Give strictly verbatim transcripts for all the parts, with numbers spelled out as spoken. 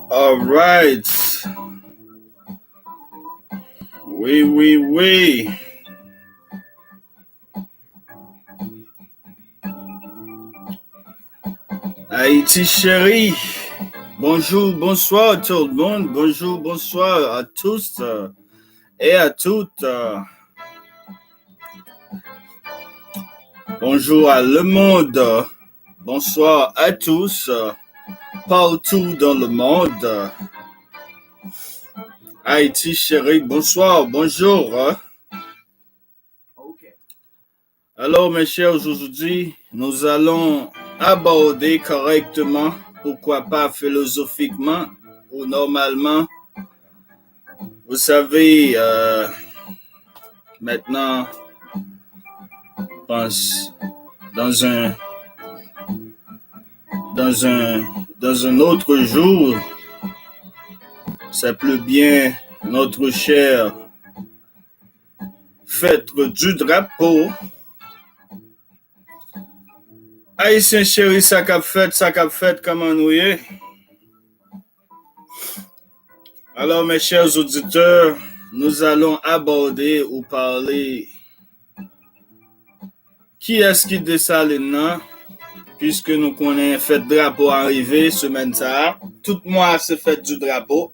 All right. Wi, wi, wi. Haïti chérie. Bonjour, bonsoir tout le monde. Bonjour, bonsoir à tous, euh, et à toutes. Euh, bonjour à le monde. Bonsoir à tous, euh, partout dans le monde. Haïti chérie, bonsoir, bonjour. Alors, mes chers, aujourd'hui, nous allons aborder correctement, pourquoi pas philosophiquement ou normalement. Vous savez, euh, maintenant, pense dans un, dans un, dans un autre jour, c'est plus bien notre cher fête du drapeau. Ayisyen cheri, sa k ap fèt, sa k ap fèt, kòman nou ye? Alors, mes chers auditeurs, nous allons aborder ou parler kiyès ki Desalin nan, puiske nou konnen fèt drapo a rive semèn sa a. Tout mwa a se fèt di drapo.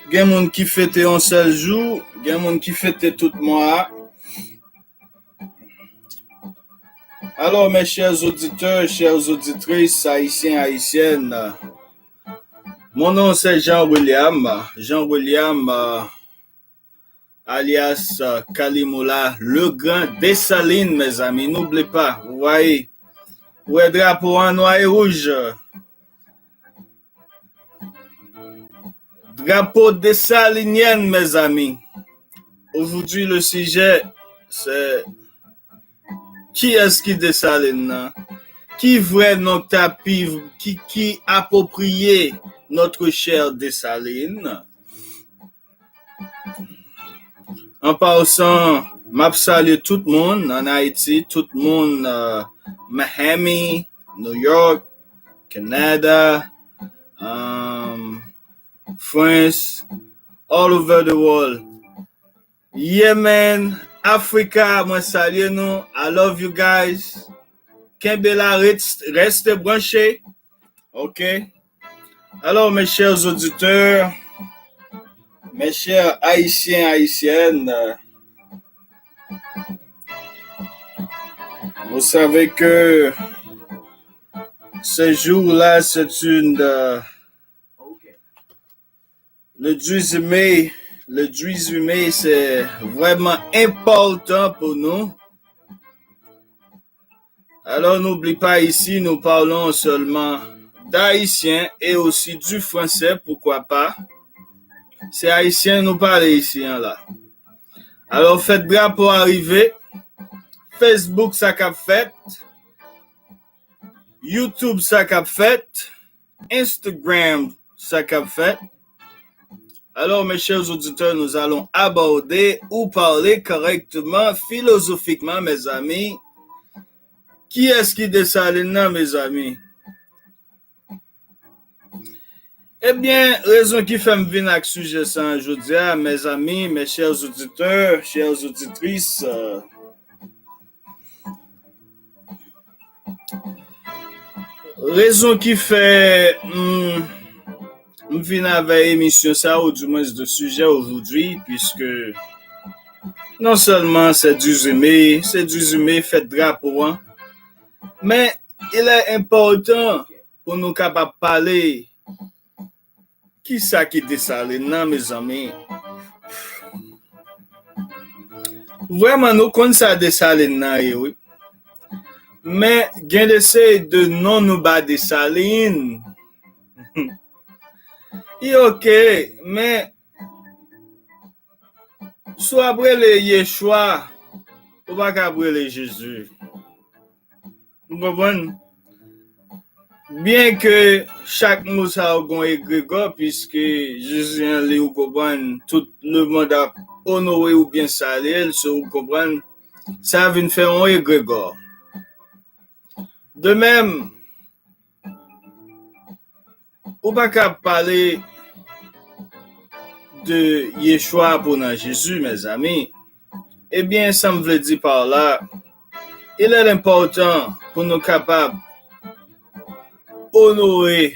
Gen moun ki fete yon sèl jou, gen moun ki fete tout mwa a. Alors, mes chers auditeurs, chères auditrices, haïtiens, haïtiennes, mon nom c'est Jean William, Jean William, euh, alias, euh, Kalimoula, le grand Dessalines, mes amis. N'oubliez pas, vous voyez, wè drapo an nwa e wouj. Drapo Desalinyen, mes amis. Aujourd'hui, le sujet, c'est kiyès ki Desalin nan? Ki vrè non k ta pi, ki, ki apwopriye notre cher Dessalines? An pasan, m ap salye tout moun ann Ayiti, tout moun, euh, Miami, New York, Canada, um, France, all over the world. Yemen, Africa, mwen salye nou. I love you guys. Kenbe la, reste, reste branche. Ok. Alors, mes chers auditeurs, mes chers Haïtiens, Haïtiennes, euh, vous savez que ce jour-là, c'est une, euh, le dix mai, le dix mai, c'est vraiment important pour nous. Alors, n'oublie pas, ici, nous parlons seulement d'haïtien et aussi du français, pourquoi pas. Se ayisyen nou pale isi an la. Alò, fèt drapo a rive. Facebook, sa k ap fèt. YouTube, sa k ap fèt. Instagram, sa k ap fèt. Alors, mes chers auditeurs, nous allons aborder ou parler correctement, philosophiquement, mes amis. Kiyès ki Desalin nan, mezanmi? Ebyen, rezon ki fè m vin ak sijè sa a jodi a, mes amis, mes chers auditeurs, chères auditrices, euh, rezon ki fè m, m vin avè emisyon sa a, ou di mwens de sijè aujourd'hui, puisque non sèlman se dizuit me, se dizuit me, fèt drapo an, men il est important pou nou kapab pale kisa ki Desalin nan, mezanmi. Vrèman, nou konn sa Desalin nan ye, wi. Men gen de seri de non nou ba Desalin. Li oke, men si w ap rele Yechwa, ou pa ka ap rele Jezi. Ou konprann? Byen ke chak mo sa yo gon egregò, piske Jezi an li, ou konprann, tout lemonn ap onore oubyen salye l, so, ou konprann, sa vin fè yon egregò. De menm, Ou pa ka pale de Yeshua pou nan Jezi, mezanmi. Ebyen, sa m vle di pa la, il est important pou nou kapab onore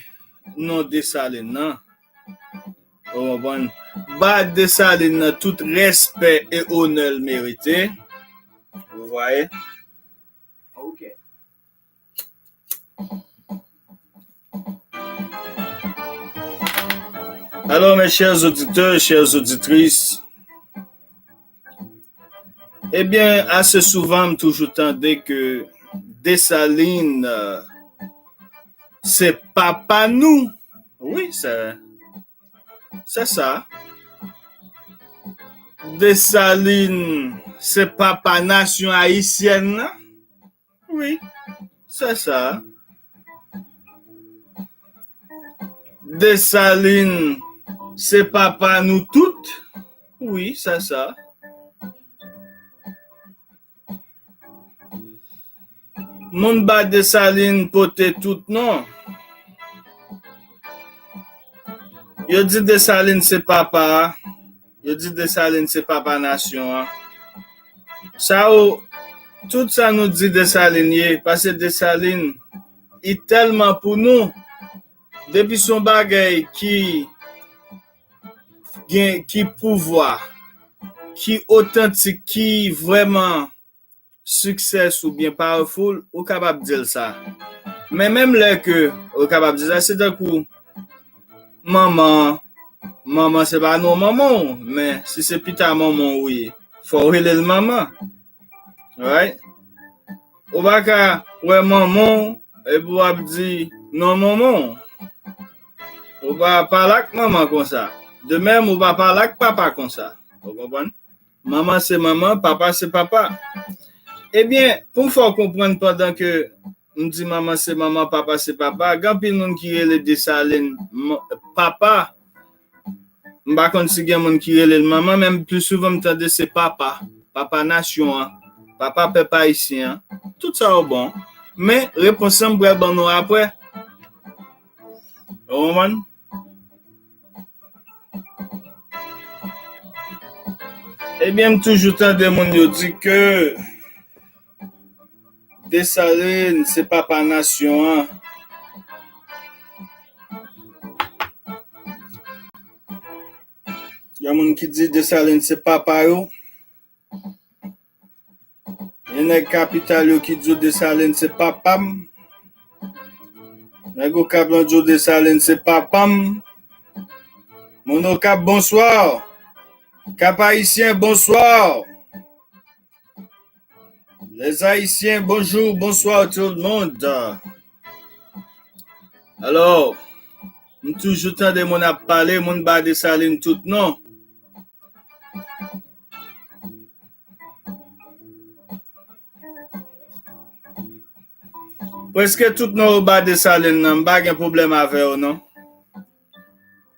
non Desalin nan. Ou konprann? Ba Desalin nan tout respè e onè l merite. Vous voyez? Ok. Alors, mes chers auditeurs, chères auditrices, eh bien, assez souvent, m toujou tande ke Desalin, euh, se papa nou. Wi, se, se sa. Desalin, se papa nasyon ayisyèn nan. Wi, se sa. Desalin, se papa nou tout. Wi, se sa. Moun ba Desalin pote tout non. Yo di Desalin se papa a. Yo di Desalin se papa nasyon an. Sa yo, tout sa nou di Desalin ye, paske Desalin, li tèlman pou nou. Depi se yon bagay ki gen, ki pouvwa, ki otantik, ki vrèman success oubyen powerful, ou kapab di l sa. Men menm lè ke ou kapab di sa, se tankou manman, manman se pa non manman w, men si se pita manman w ou ye, fò w rele l manman. Right? Ou pa ka wè manman w epi w ap di non manman w. Ou pa pale ak manman konsa. De menm, ou pa pale ak papa konsa. Ou konprann? Manman se manman, papa se papa. Ebyen, pou m fè w konprann, pandan ke m di manman se manman, papa se papa, gen anpil moun ki rele Desalin m-, papa. M pa konn si gen moun ki rele l manman, men pli souvan m tande se papa. Papa nasyon an, papa pèp ayisyen an. Tout sa yo bon. Men, repons lan m pral ban nou apre. Ou konprann? Ebyen, m toujou tande moun yo di ke Desalin se papa nasyon an. Gen moun ki di Desalin se papa yo. Gen nèg kapital yo ki di w Desalin se papa m. Nèg Okap lan di w Desalin se papa m. Moun Okap, bonsoir. Cap Haïtien, bonsoir. Les Haïtiens, bonjour, bonsoir tout le monde. Alò, m toujou tande moun ap pale, moun ba Desalin tout non. Prèske tout non yo ba Desalin nan, m pa gen pwoblèm avè yo non.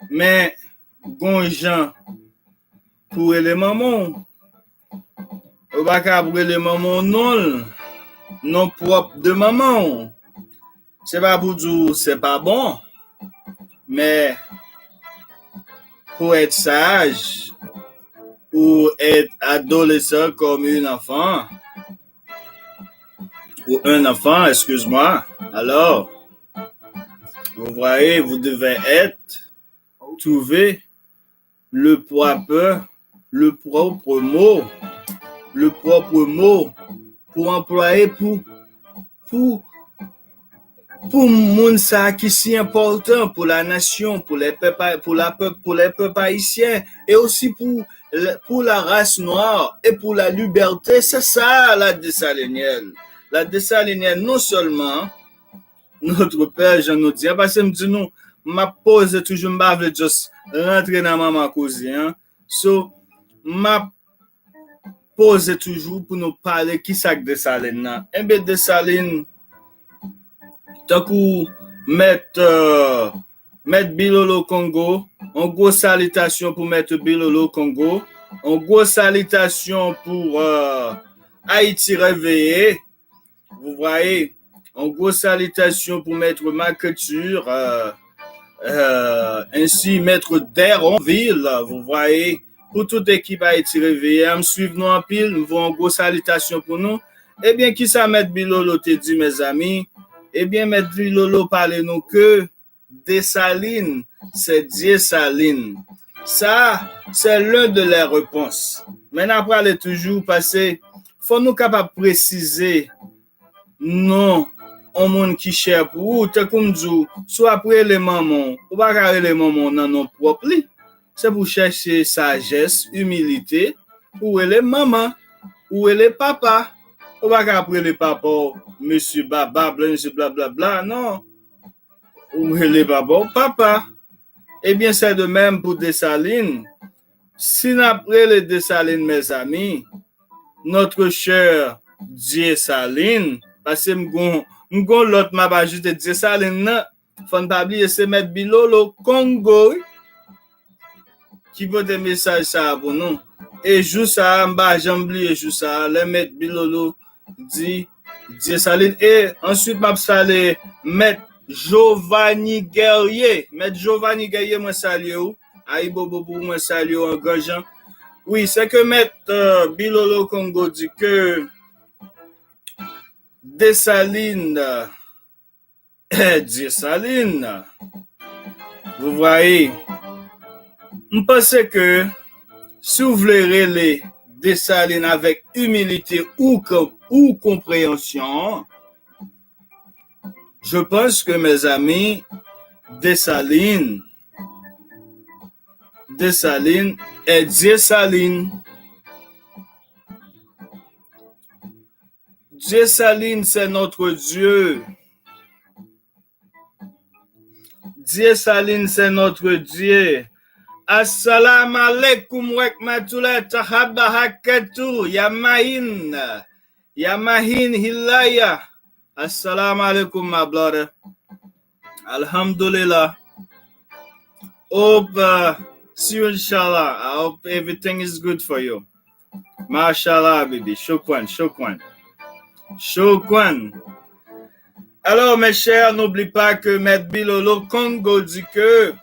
Men, gon jan pou rele manman w. Ou pa ka ap rele manman w non l, non pwòp de manman w. Se pa pou di w se pa bon, men pou être sage ou être adolescent comme un enfant, ou un enfant, excuse-moi, alors, vous voyez, vous devez être, trouver le propre, le propre mot, le propre mot pou anplwaye pou, pou, pou moun sa ki si enpòtan pou la nasyon, pou lè pèp, pou la pèp, pou lè pèp ayisyen, e osi pou, pou la ras nwa e pou la libète. Se sa la Desalinienne. La Desalinienne, non sèlman notre père, jan nou di a, paske m di nou, m ap poze toujou, m pa vle just rantre nan manman koze an. So, m ap poze toujou pou nou pale kisa k Desalin nan. Enben, Desalin, tankou mèt, euh, mèt Bilolo Kongo, yon gwo salitasyon pou mèt Bilolo Kongo, yon gwo salitasyon pou, euh, Ayiti Reveye. Vous voyez, yon gwo salitasyon pou mèt Maketur, euh, Euh, ainsi, Maître Deronville, vous voyez, pour toute équipe Haïti Réveillé, m swiv nou anpil, m voye yon gwo salitasyon pou nou. Ebyen, kisa Mèt Bilolo te di, mezanmi? Ebyen, Mèt Bilolo pale nou ke Desalin, se Dyesalin. Sa, se l'un de les réponses. Men n a prale toujou, paske fò nou kapab presize non yon moun ki chè pou ou. Tankou m di w, si w ap rele manman w, ou pa ka rele manman w nan non pwòp li. Se pou w chèche sajès, imilite, pou w rele manman, ou rele papa. Ou pa ka ap rele papa w mesye baba, blan, mesye blablabla, non. Ou rele papa w papa. Ebyen, se de menm pou Desalin. Si n ap rele Desalin, mezanmi, notre cher Dyesalin, paske m gon, m gon lòt m ap ajoute Dyesalin nan, fò n pa bliye se Mèt Bilolo Kongo, wi, ki pote mesaj sa a pou nou. E jou sa a, m pa janm bliye jou sa a, lè Mèt Bilolo di Dyesalin. E answit, m ap salye Mèt Giovanni Guerrier. Mèt Giovanni Guerrier, mwen salye w. Ayibobo pou ou, mwen salye w an gran jan. Wi, se ke Mèt, euh, Bilolo Kongo di ke Desalin, euh, Dyesalin, vous voyez, m panse ke si w vle rele Desalin avèk imilite ou, ou konpreyansyon, je pense que, mes amis, Desalin, Desalin est Dyesalin. Dyesalin, c'est notre Dieu. Dyesalin, c'est notre Dieu. Assalamu alaikum wa rahmatullahi taala wa barakatuh. Yamahin. Yamahin Hilaya. Assalamu alaikum, my brother. Alhamdulillah. Hope, uh, see you, inshallah. I hope everything is good for you. Mashallah, baby. Shukran, shukran. Shukran. Alors, mes chers, n'oublie pas que Maître Bilolo Kongo dit que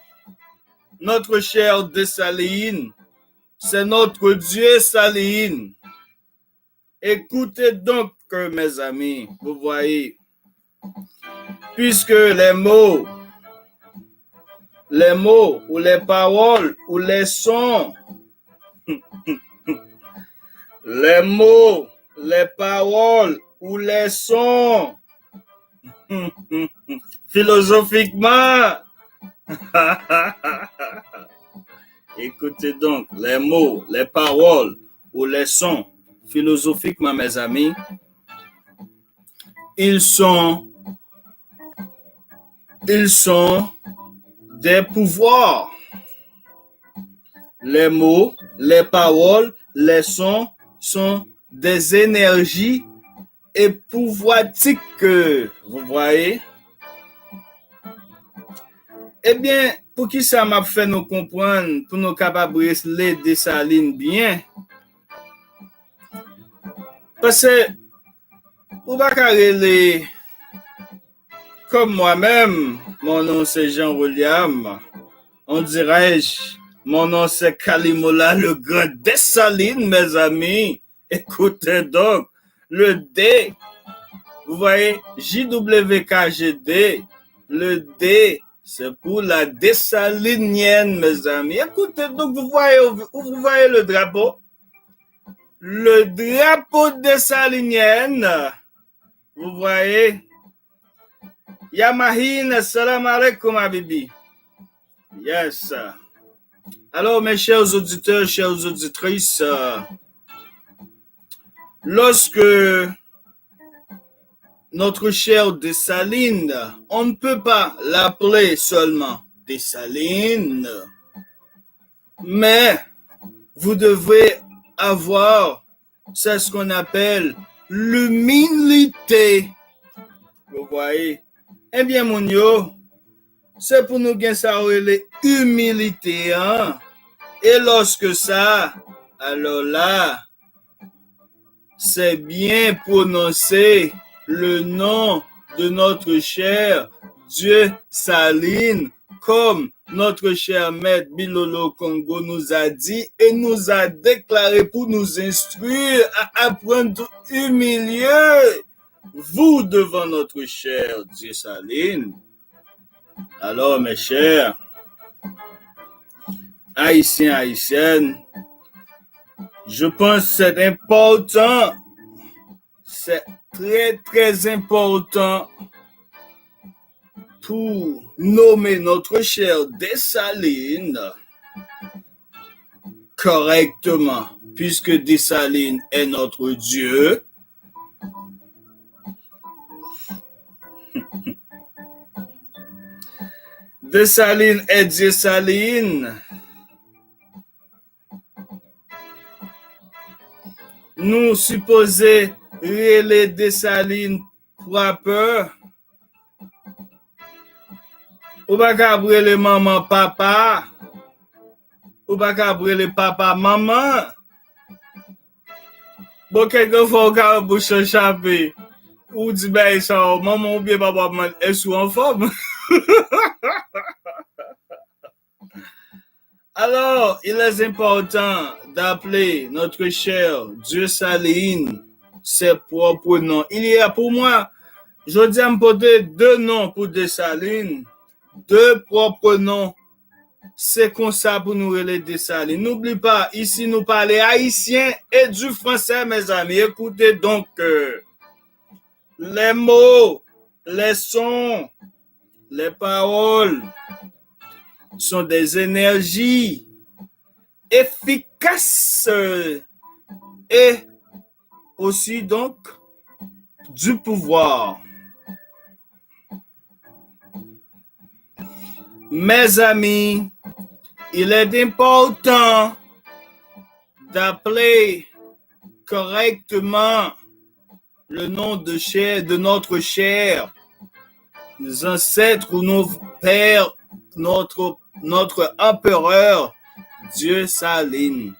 notre cher Dessalines, c'est notre Dieu Salines. Écoutez donc, mes amis, vous voyez, puisque les mots, les mots ou les paroles ou les sons, les mots, les paroles ou les sons, philosophiquement, écoutez donc, les mots, les paroles ou les sons, philosophiquement, mes amis, ils sont, ils sont des pouvoirs. Les mots, les paroles, les sons sont des énergies et pouvoir tique, vous voyez. Ebyen, poukisa m ap fè nou konprann pou nou kapab rele Desalin byen? Paske ou pa ka rele comme moi-même, mon nom c'est Jean William. On dirait-je, mon nom c'est Kalimola le grand Dessalines, mes amis. Écoutez donc, le D, vous voyez, J W K G D, le D, c'est pour la Dessalinienne, mes amis. Écoutez donc, vous voyez, vous voyez le drapeau? Le drapeau Dessalinienne, vous voyez? Yamahin, salam alaikum, Habibi. Yes. Alors, mes chers auditeurs, chères auditrices, euh, lorsque notre cher Dessalines, on ne peut pas l'appeler seulement Dessalines, mais vous devez avoir, c'est ce qu'on appelle l'humilité. Vous voyez? Ebyen, moun yo, se pou nou gen sa yo rele imilite an. E lòske sa, alors là, c'est bien prononcer le nom de notre cher Dieu Saline, comme notre cher maître Bilolo Kongo nous a dit et nous a déclaré pour nous instruire à apprendre humilier vous devant notre cher Dieu Saline. Alors, mes chers Haïtiens, Haïtiennes, je pense que c'est important, c'est très, très important pour nommer notre cher Dessalines correctement, puisque Dessalines est notre Dieu. Dessalines est Dieu Saline. Nou sipoze rele Dessalines proper. Ou pa ka ap rele manman papa. Ou pa ka ap rele papa manman. Bon, kèlkefwa ou ka wè bouch lan chape. Ou di bagay sa yo, manman oubyen papa mande, èske w anfòm? Alors, il est important d'appeler notre cher Dieu Saline ses propres noms. Il y a pour moi, jodi a m pote de non pou Dessalines, de propres noms. Se konsa pou nou rele Dessalines. N'oublie pas, ici nous parlons haïtien et du français, mes amis. Écoutez donc, euh, les mots, les sons, les paroles sont des énergies efficaces, euh, et aussi donc du pouvoir. Mes amis, il est important d'appeler correctement le nom de cher, de notre cher ancêtre ou nos pères, notre, notre empereur, Dieu Saline.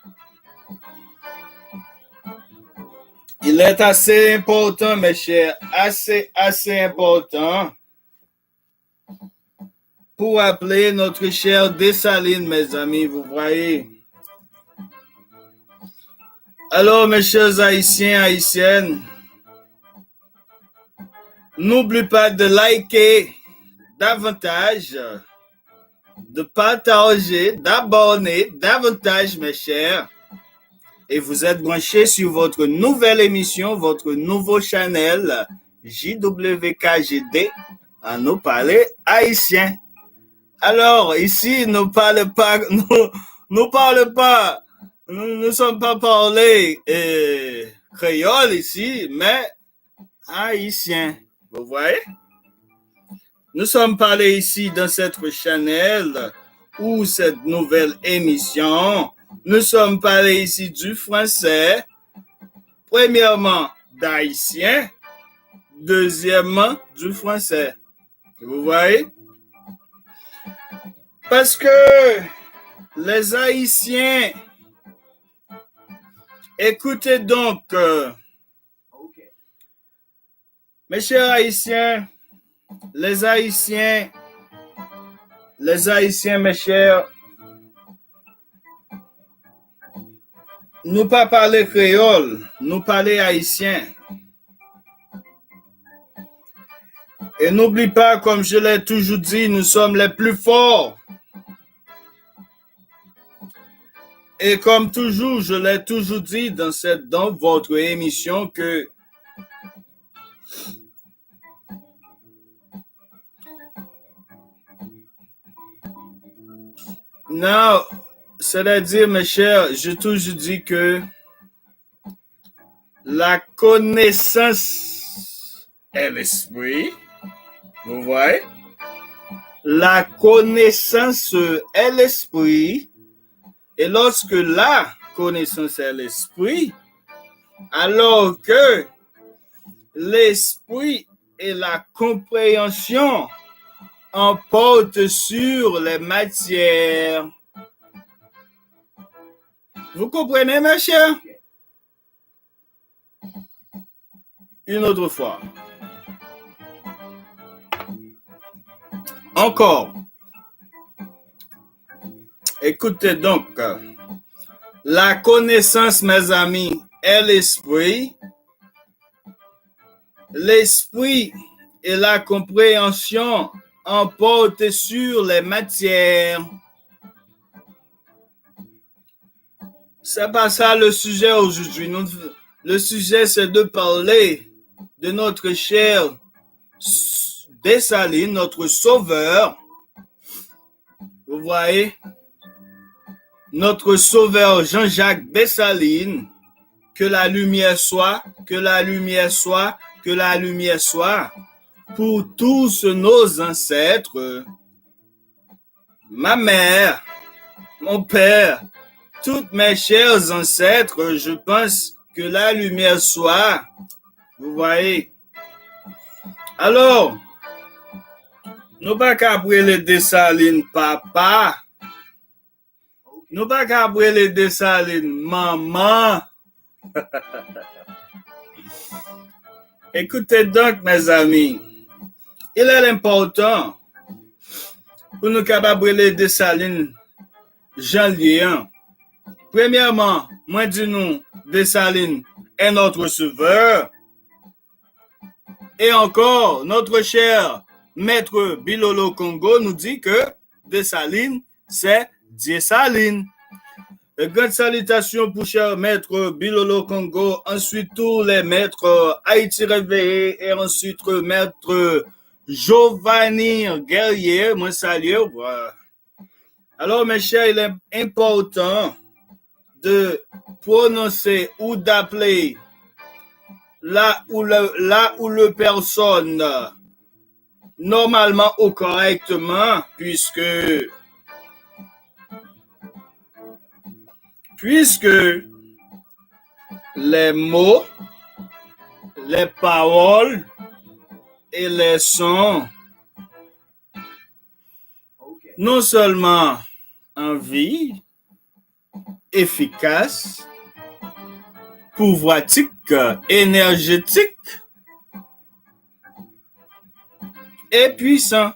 Il est assez important, mes chers, assez, assez important pour appeler notre cher Dessalines, mes amis, vous voyez. Alors, mes chers Haïtiens, Haïtiennes, n'oublie pas de liker davantage, de partager, d'abonner davantage, mes chers. Et vous êtes branchés sur votre nouvelle émission, votre nouveau channel, J W K G D, An nou pale ayisyen. Alors, ici, nous parle pas, nous, nous parle pas, nous ne sommes pas parler, euh, créole ici, mais haïtien. Vous voyez? Nous sommes parlés ici dans cette channel ou cette nouvelle émission. Nous sommes parlés ici du français, premièrement d'haïtien, deuxièmement du français. Vous voyez? Parce que les Haïtiens, écoutez donc, euh, mes chers Haïtiens, les Haïtiens, les Haïtiens, mes chers, nou pa pale kreyòl, nou pale ayisyen. Et n'oublie pas, comme je l'ai toujours dit, nous sommes les plus forts. Et comme toujours, je l'ai toujours dit dans cette, dans votre émission que non, c'est-à-dire, mes chers, je toujours dis que la connaissance est l'esprit. Vous voyez? La connaissance est l'esprit. Et lorsque la connaissance est l'esprit, alors que l'esprit et la compréhension emportent sur les matières. Vous comprenez, mes chers? Une autre fois. Encore. Écoutez donc, la connaissance, mes amis, est l'esprit. L'esprit et la compréhension emportent sur les matières. C'est pas ça le sujet aujourd'hui. Nous, le sujet, c'est de parler de notre cher Dessalines, notre sauveur. Vous voyez, notre sauveur Jean-Jacques Dessalines, que la lumière soit, que la lumière soit, que la lumière soit pour tous nos ancêtres. Ma mère, mon père, tous mes chers ancêtres, je pense que la lumière soit. Vous voyez. Alors, nou pa ka ap rele Desalin papa. Nou pa ka ap rele Desalin manman. Écoutez donc, mes amis, il est important pou nou kapab rele Desalin jan l ye an. Premyèman, mwen di nou, Desalin est notre sauveur. Et encore, notre cher maître Bilolo Kongo nous dit que Dessalines, c'est Dieu Saline. Et grande salutation pour cher maître Bilolo Kongo, ensuite tous les maîtres Haïti Réveillé, et ensuite maître Giovanni Guerrier, mwen salye w. Alors, mes chers, il est important de prononcer ou d'appeler la ou le, la ou le personne normalement ou correctement, puisque, puisque les mots, les paroles et les sons non sèlman an vi, efikas, pouvwatik, enèjetik e pwisan.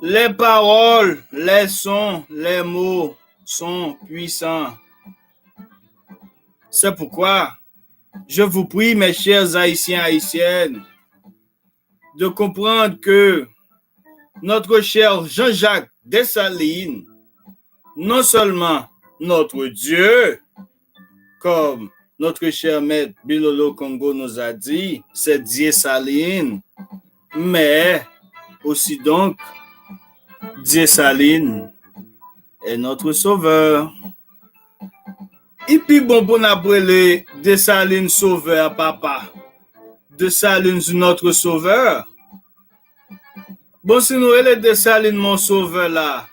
Les paroles, les sons, les mots sont puissants. C'est pourquoi je vous prie, mes chers Haïtiens, Haïtiennes, de comprendre que notre cher Jean-Jacques Dessalines, non seulement notre Dieu, comme notre cher maître Bilolo Kongo nous a dit, c'est Dieu Saline, mais aussi donc Dieu Saline est notre sauveur. Li pi bon pou n ap rele Desalin sovè a papa. Desalin notre sauveur. Bon, si nou rele Desalin mon sauveur la,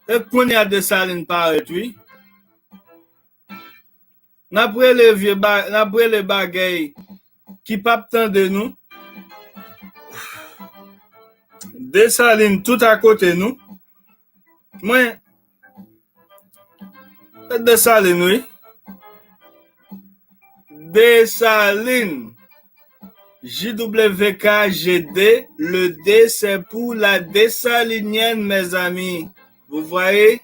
e kounye a Desalin parèt, wi. N ap rele vye ba-, n ap rele bagay ki p ap tande nou. Desalin tout akote nou. Mwen, Desalin, wi. Desalin. J W K G D, le D c'est pour la Dessalinienne, mes amis. Vous voyez?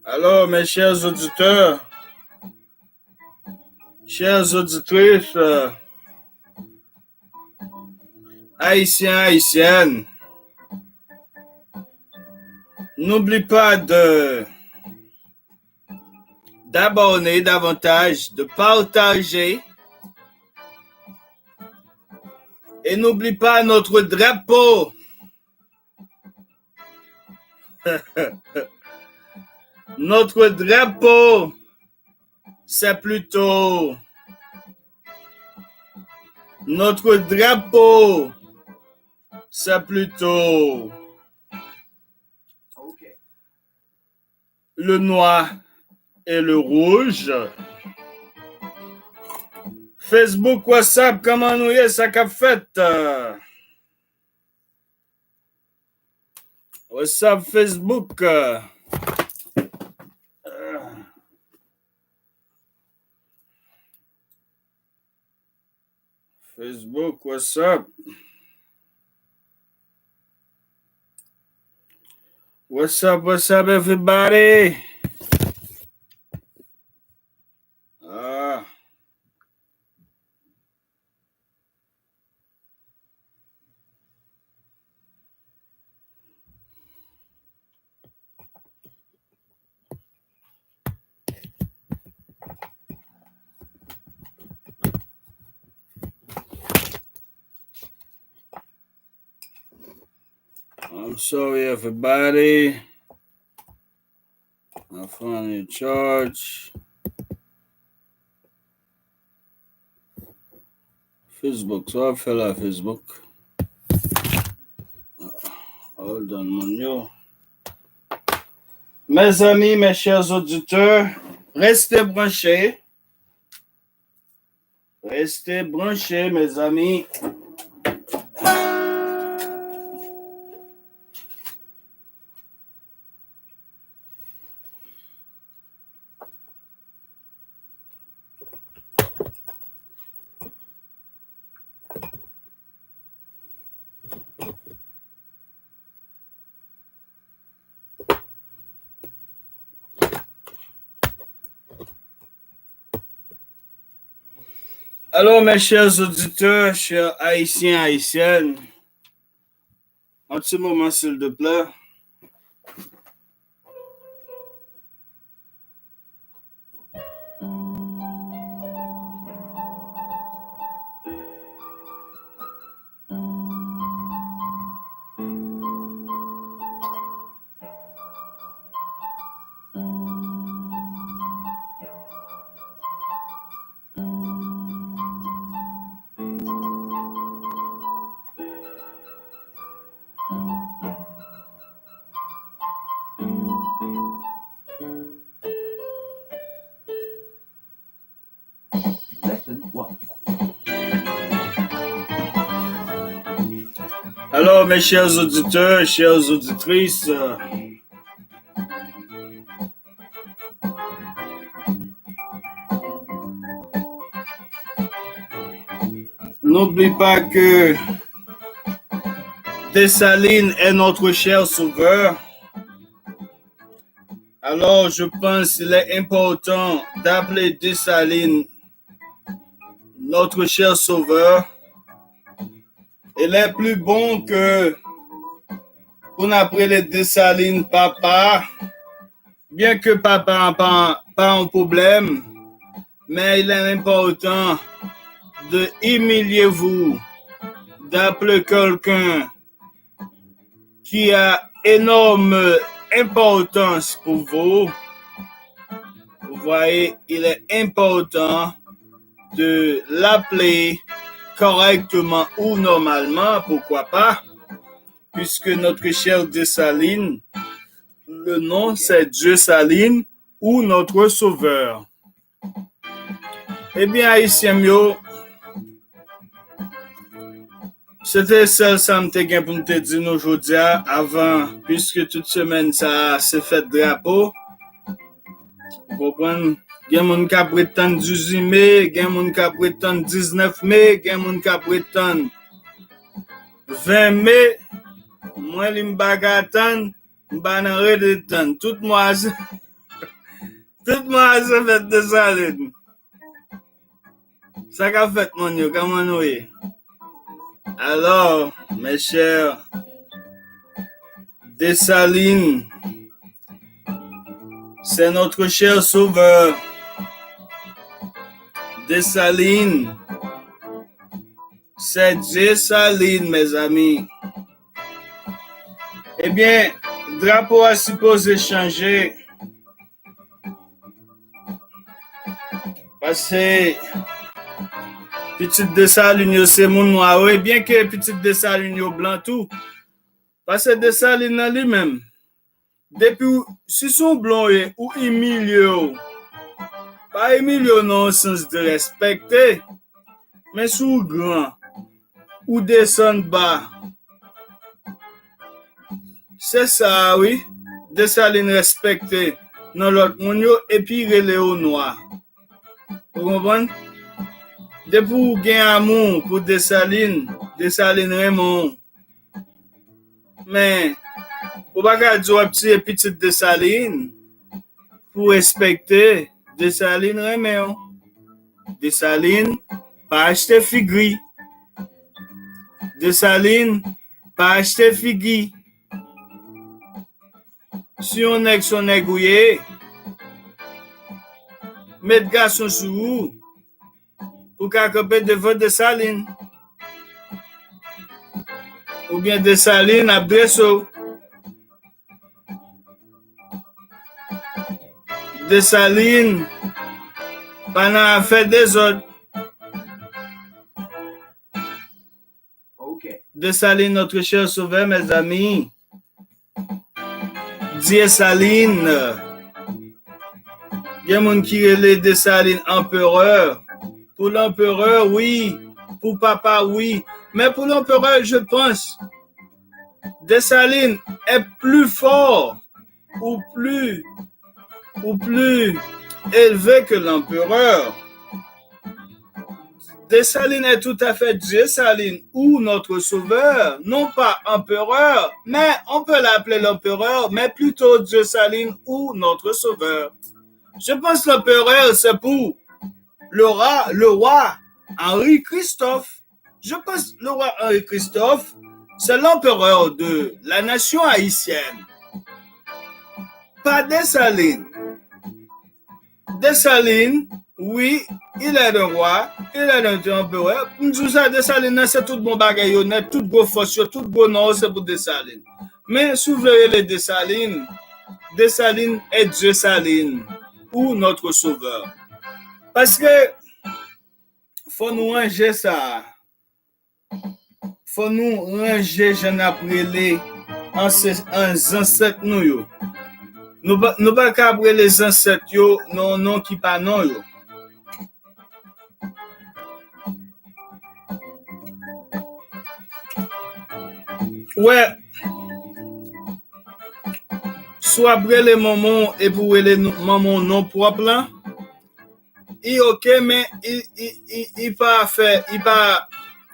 Alors, mes chers auditeurs, chères auditrices, euh, Haïtiens, Haïtiennes, n'oublie pas de, d'abonner davantage, de partager. Et n'oublie pas notre drapeau. Notre drapeau, c'est plutôt, notre drapeau, c'est plutôt le noir et le rouge. Facebook, WhatsApp, kòman nou ye, sa k ap fèt? WhatsApp, Facebook. Facebook, what's up? What's up, what's up, everybody? Ah. I'm sorry, everybody. My phone in charge. Facebook, sa w ap fè la, Facebook? Hold on, moun yo. Mes amis, mes chers auditeurs, restez branchés. Restez branchés, mes amis. Alors, mes chers auditeurs, chers Haïtiens, Haïtiennes, un petit moment, s'il te plaît. Alors, mes chers auditeurs, chères auditrices, euh, n'oublie pas que Dessalines est notre cher sauveur. Alors, je pense qu'il est important d'appeler Dessalines notre cher sauveur. Il est plus bon que pou n ap rele Dessalines papa, byen ke papa an pa, pa yon pwoblèm, men il est important de humilier vous, d'appeler quelqu'un qui a énorme importance pour vous. Vous voyez, il est important de l'appeler correctement ou normalement, pourquoi pas, puisque notre cher Dessalines, le nom c'est Dieu Saline ou notre Sauveur. Ebyen, Ayisyen m yo, se te sèl sa m te gen pou m te di nou jodi a, avan, piske tout semèn sa a, se fèt drapo. Ou konprann? Gen moun k ap ret tann dizuit me, gen moun k ap ret tann diznèf me, gen moun k ap ret tann ven me. Mwen, li m pa ka tann, m pa nan ret ret tann. Tout mwa, se, tout mwa, se fèt Desalin. Sa k ap fèt, moun yo? Kòman nou ye? Alors, mes chers, Dessalines, c'est notre cher sauveur. Dessalines, c'est Dessalines, mes amis. Ebyen, drapo a sipoze chanje. Paske pitit Desalin yo se moun nwa, wi, byen ke pitit Desalin yo blan tou. Paske Desalin nan li menm, depi w, si se yon blan w ye, ou imilye w, pa imilye w nan yon sans de respekte, men si w gran, ou desann ba. Se sa a, wi. Desalin respekte nan lòt moun yo, epi rele yo nwa. Ou konprann? Depi w gen amou pou Desalin, Desalin renmen w. Men, ou pa ka di w ap tiye pitit Desalin pou w respekte Desalin renmen w. Desalin pa achte figi. Desalin pa achte figi. Si yon nèg se yon nèg ou ye, met gason sou ou pou ka kanpe devan Desalin. Oubyen Desalin ap drese w. Desalin pa nan afè dezòd. Desalin, notre cher sauveur, mes amis. Desalin. Gen moun ki rele Desalin anperè. Pou lanperè, wi. Pou papa, wi. Men pou lanperè, je pense, Desalin est plus fort ou plus, ou plus élevé que l'empereur. Desalin est tout à fait Dieu Salin ou notre sauveur, non pas empereur, mais on peut l'appeler l'empereur, mais plutôt Dieu Salin ou notre sauveur. Je pense l'empereur, c'est pour le roi, le roi Henri Christophe. Je pense le roi Henri Christophe, c'est l'empereur de la nation haïtienne. Pas Dessalines. Dessalines, oui, il est un roi, il est un empereur. M di w sa, Desalin nan se tout bon bagay yo nèt, tout gwo fòs yo, tout gwo non yo se pou Desalin. Men si w vle rele Desalin, Desalin est Dieu Salin ou notre sauveur. Paske fò nou ranje sa a. Fò nou ranje jan n ap rele anse- an- zansèt nou yo. Nou pa, nou pa ka ap rele zansèt yo nan yon non ki pa non yo. Wè, si w ap rele manman w epi w rele nou- manman w non pwòp lan, i oke, men i, i, i, i pa fè, i pa,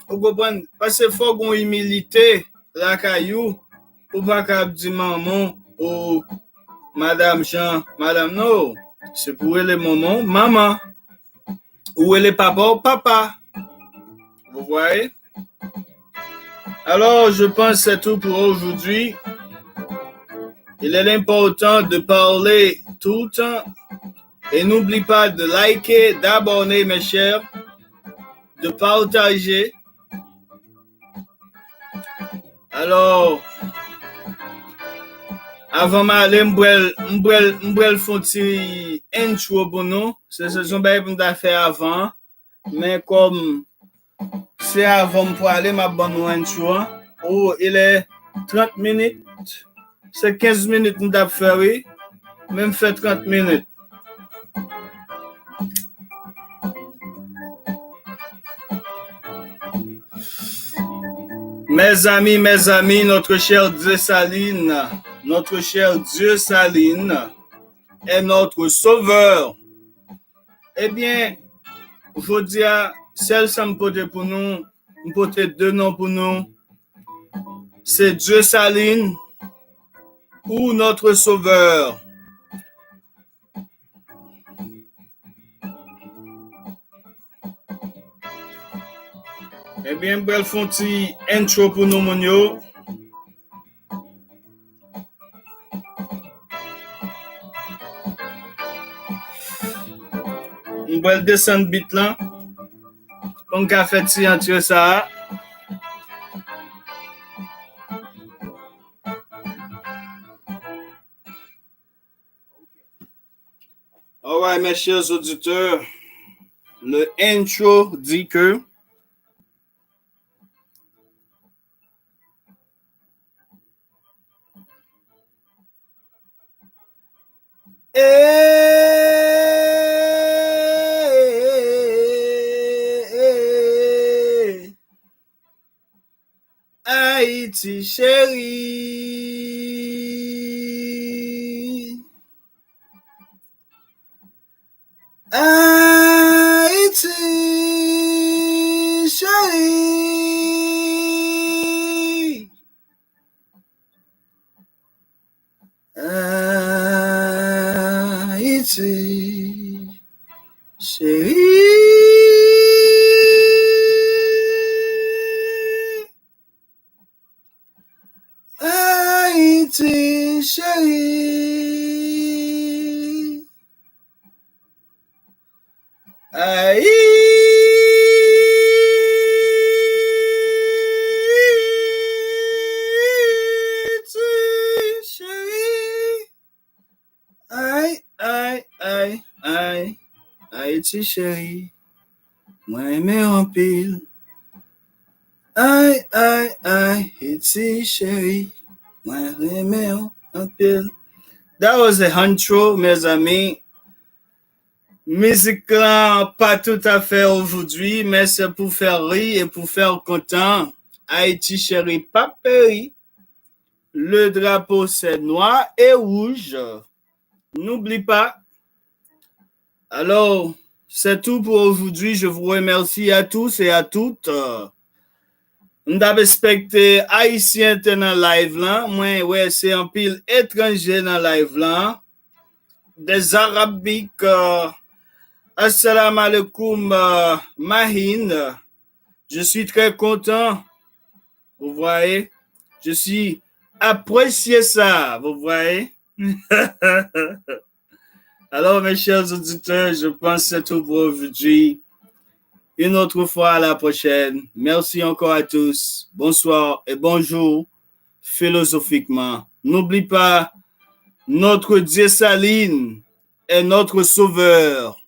ou konprann, paske fò gon imilite lakay ou, ou pa ka ap di manman ou madam Jean, madam, non, se pou rele manman ou manman, ou rele papa ou papa. Vous voyez? Alors, je pense que c'est tout pour aujourd'hui. Il est important de parler tout le temps. Et n'oublie pas de liker, d'abonner, mes chers, de partager. Alors, avan m ale, m pral, m pral, m pral fè yon ti intro pou nou. Se, se, se yon bagay pou m ta fè avan. Men kòm se avan m prale, m ap ban nou intro an. Oh, il est trente minutes. Se kenz minit m t ap fè, wi. Men m fè trant minit. Mes amis, mes amis, notre cher Dieu Saline, notre cher Dieu Saline est notre sauveur. Ebyen, jodi a, sèl sa m pote pou nou, m pote de non pou nou, se Dieu Saline ou notre sauveur. Ebyen, m pral fè yon ti intro pou nou, moun yo. M pral desann beat lan pou m ka fè ti antre sa a. Alright, mes chers auditeurs, le intro dit que Ayiti cheri. Ayiti. Ayiti cheri. Ayiti cheri. Ayiti cheri. Ay, ay, ay, ay, Ayiti cheri, mwen renmen w anpil. Ay, ay, ay, Ayiti cheri, mwen renmen w anpil. That was a intro, mes amis. Mizik lan pa toutafè aujourd'hui, men se pou fè ri e pou fè w kontan. Ayiti cheri p ap peri. Le drapeau, c'est noir et rouge. N'oublie pas. Alors, c'est tout pour aujourd'hui. Je vous remercie à tous et à toutes. Euh, m t ap ekspekte Ayisyen te nan live lan. Mwen wè se anpil etranje nan live lan. Des Arabiques. Euh, Assalamu alaikum, euh, Mahin. Je suis très content. Vous voyez, je suis apprécié ça, vous voyez. Alors, mes chers auditeurs, je pense que c'est tout pour aujourd'hui. Une autre fois, à la prochaine. Merci encore à tous. Bonsoir et bonjour, philosophiquement. N'oublie pas, notre Dieu Saline est notre sauveur.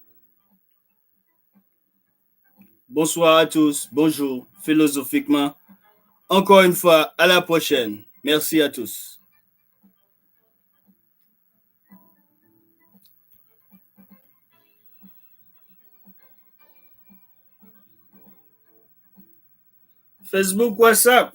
Bonsoir à tous, bonjour, philosophiquement. Encore une fois, à la prochaine. Merci à tous. Facebook, WhatsApp.